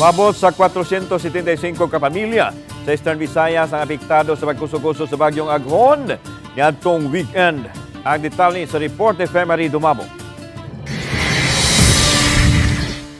Moabot sa 475 ka pamilya sa Eastern Visayas ang apektado sa pagkuso-kuso sa bagyong Aghon niadtong weekend. Ang detalye sa report ni Femary Dumabo.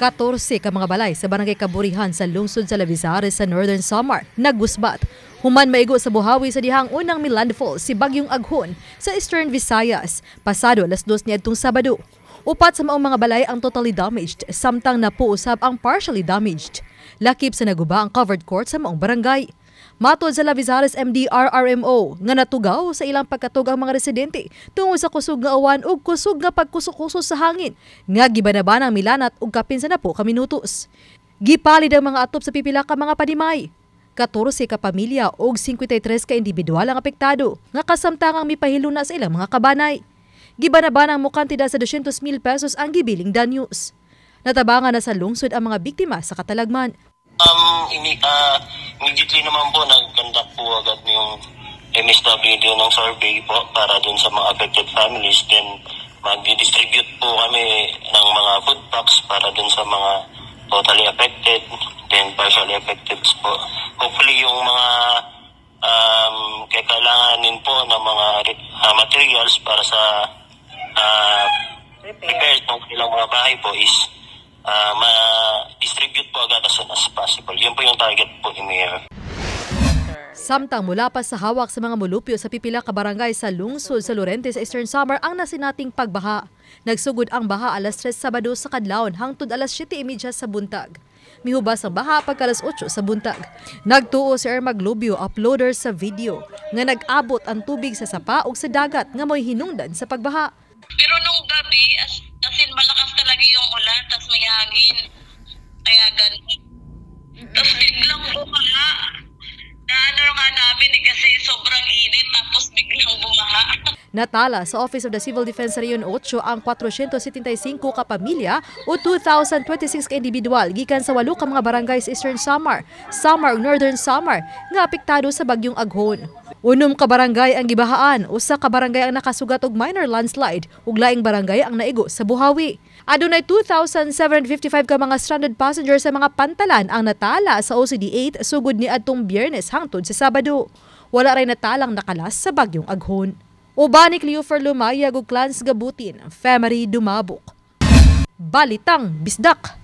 14 ka mga balay sa barangay Kaburihan sa lungsod sa Lavizares sa Northern Samar nagusbat. Human maigo sa buhawi sa dihang unang mi-landfall si Bagyong Aghon sa Eastern Visayas pasado alas 2 niadtong Sabado. Upat sa maong mga balay ang totally damaged, samtang napuusab ang partially damaged. Lakip sa naguba ang covered court sa maong barangay. Matod sa Lavizares MDRRMO nga natugaw sa ilang pagkatug ang mga residente tungod sa kusog nga uwan ug kusog nga pagkuso-kuso sa hangin nga gibanabanang milanat ug kapin sa napo ka minutos. Gipalid ang mga atop sa pipila ka mga panimay. 14 ka pamilya ug 53 ka individual ang apektado nga kasamtangang mipahiluna sa ilang mga kabanay. Gibanabanang mukantida sa 200,000 pesos ang gibiling danyos. Natabangan na sa lungsod ang mga biktima sa katalagman. Immediately naman po, nag-conduct po agad yung MSWD ng survey po para dun sa mga affected families. Then, mag-distribute po kami ng mga food packs para dun sa mga totally affected, then partially affected po. Hopefully, yung mga kailanganin po ng mga materials para sa repairs ng kanilang mga bahay po is ma-distribute po agad as soon as possible. Yun po yung target po ni Mayor. Samtang mula pa sa hawak sa mga mulupyo sa pipila ka barangay sa lungsod sa Lorente sa Eastern Samar ang nasinating pagbaha. Nagsugod ang baha alas 3 Sabado sa kadlawon hangtod alas 7:30 sa buntag. Mihubas ang baha pagka alas 8 sa buntag. Nagtuo si Irma Globio, uploader sa video, nga nag-abot ang tubig sa sapa ug sa dagat nga mo'y hinungdan sa pagbaha. Pero nung gabi, as in malakas talaga yung ulan, tas may hangin. Kaya ganun. Tapos biglang bumaha. Naano nga namin eh, kasi sobrang init, tapos biglang bumaha. Natala sa Office of the Civil Defense sa Region 8 ang 475 ka pamilya o 2,026 ka individual gikan sa 8 ka mga barangay sa Eastern Samar, Samar ug Northern Samar nga apektado sa bagyong Aghon. 6 ka barangay ang gibahaan, 1 ka barangay ang nakasugat og minor landslide ug laing barangay ang naigo sa buhawi. Adunay 2,755 ka mga stranded passengers sa mga pantalan ang natala sa OCD 8 sugod ni adtong Biyernes hangtod sa Sabado. Wala ray natalang nakalas sa bagyong Aghon. Uban ni Cleofer Lumayag ug Clans Gabutin, Femary Dumabok. Balitang Bisdak.